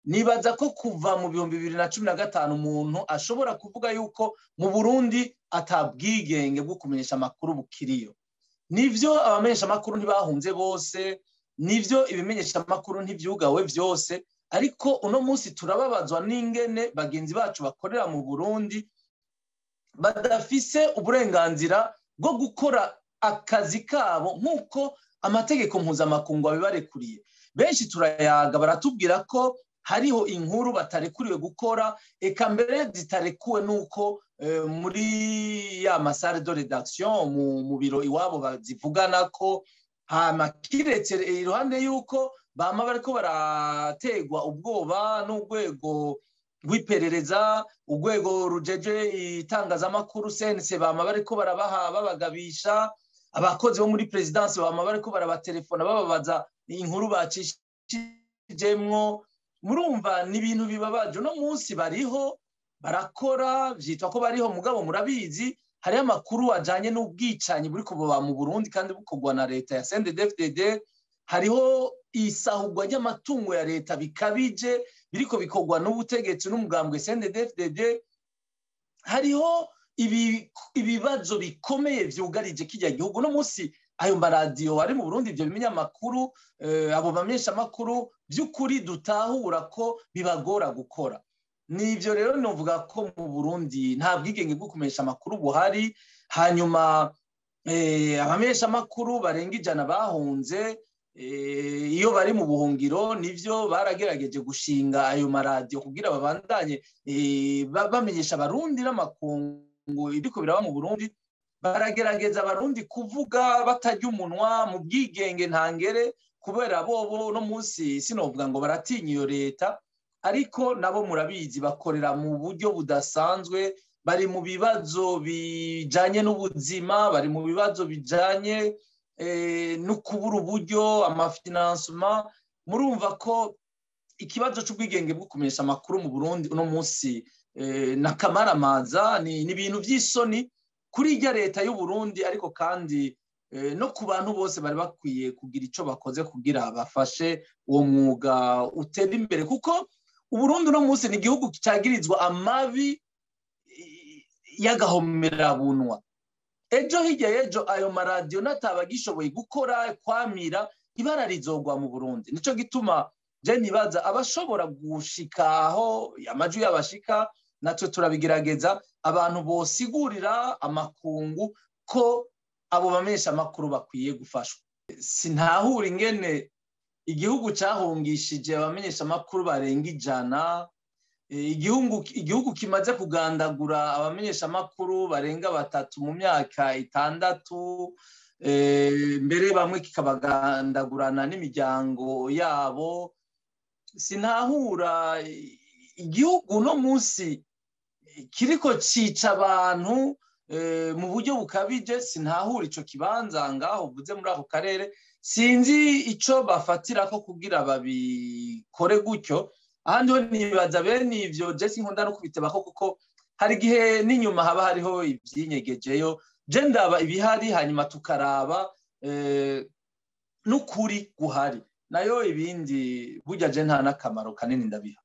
Nibaza ko kuva mu 2015 umuntu ashobora kuvuga yuko mu Burundi atabwigenge bwo kumenyesha amakuru bukiriyo. Nivyo, abamenyesha amakuru ntibahunze bose, nivyo, ibimenyesha amakuru ntivyugawe vyose, ariko uno munsi turababazwa n'ingene bagenzi bacu bakorera mu Burundi badafise uburenganzira bwo gukora akazi kabo nk'uko amategeko mpuzamakungu abibarekuriye. Benshi turayaga, baratubwira ko hariho inkuru batarekuriwe gukora, eka mbere zitarekuwe n'uko muri ya ma salle de rédaction, mu biro iwabo, bazivugana ko. Hama kiretse iruhande y'uko bama bariko barategwa ubwoba n'urwego rw'iperereza, urwego rujeje itangazamakuru CNC, bama bariko barabaha, babagabisha. Abakozi bo muri présidence bama bariko barabatelefona, bababaza inkuru bacishijemwo. Murumva ni ibintu bibabaje. Uno munsi bariho barakora, vyitwa ko bariho, mugabo murabizi, hariho amakuru ajanye n'ubwicanyi buri kuba mu Burundi kandi bukorwa na leta ya CNDD-FDD. Hariho isahurwa ry'amatungo ya leta bikabije biriko bikorwa n'ubutegetsi n'umugambwe CNDD-FDD. Hariho ibibazo bikomeye vyugarije kirya gihugu. No munsi ayo maradiyo ari mu Burundi, ivyo binyamakuru, abo bamenyesha amakuru, by'ukuri dutahura ko bibagora gukora. Nivyo rero novuga ko mu Burundi nta bwigenge bwo kumenyesha amakuru buhari. Hanyuma abamenyesha amakuru barenga 100 bahunze, iyo bari mu buhungiro, nivyo, baragerageje gushinga ayo maradiyo kugira babandanye bamenyesha Abarundi n'amakungu ibiko biraba mu Burundi. Baragerageza Abarundi kuvuga batarya umunwa mu bwigenge ntangere, kubera bobo no munsi sinovuga ngo baratinya iyo leta, ariko nabo murabizi bakorera mu buryo budasanzwe, bari mu bibazo bijanye n'ubuzima, bari mu bibazo bijanye no kubura uburyo, ama financement. Murumva ko ikibazo c'ubwigenge bwo kumenyesha amakuru mu Burundi uno munsi na kamaramaza, ni ibintu vy'isoni kuri irya leta y'u Burundi, ariko kandi no ku bantu bose bari bakwiye kugira ico bakoze kugira bafashe uwo mwuga utera imbere, kuko Uburundi uno munsi ni igihugu cagirizwa amabi y'agahomerabunwa. Ejo hirya y'ejo ayo maradiyo nataba agishoboye gukora, kwamira, ibara rizogwa mu Burundi. Nico gituma je nibaza abashobora gushika aho amajwi yabashika, natwe turabigerageza, abantu bosigurira amakungu ko abo bamenyesha amakuru bakwiye gufashwa. Sintahura ingene igihugu cahungishije abamenyesha amakuru barenga 100, igihugu kimaze kugandagura abamenyesha amakuru barenga batatu mu myaka 6, mbere bamwe kikabagandagurana n'imiryango yabo. Sinahura igihugu no munsi kiriko cica abantu mu buryo bukabije. Sinahura ico kibanza ngaho uvuze muri ako karere, sinzi ico bafatirako kugira babikore gutyo. Ahandi ho nibaza bene ivyo, je sinkunda no kubitebako, kuko hari igihe n'inyuma haba hariho ivyinyegejeyo. Je ndaba ibihari, hanyuma tukaraba n'ukuri guhari, nayo ibindi burya je nta n'akamaro kanini ndabiha.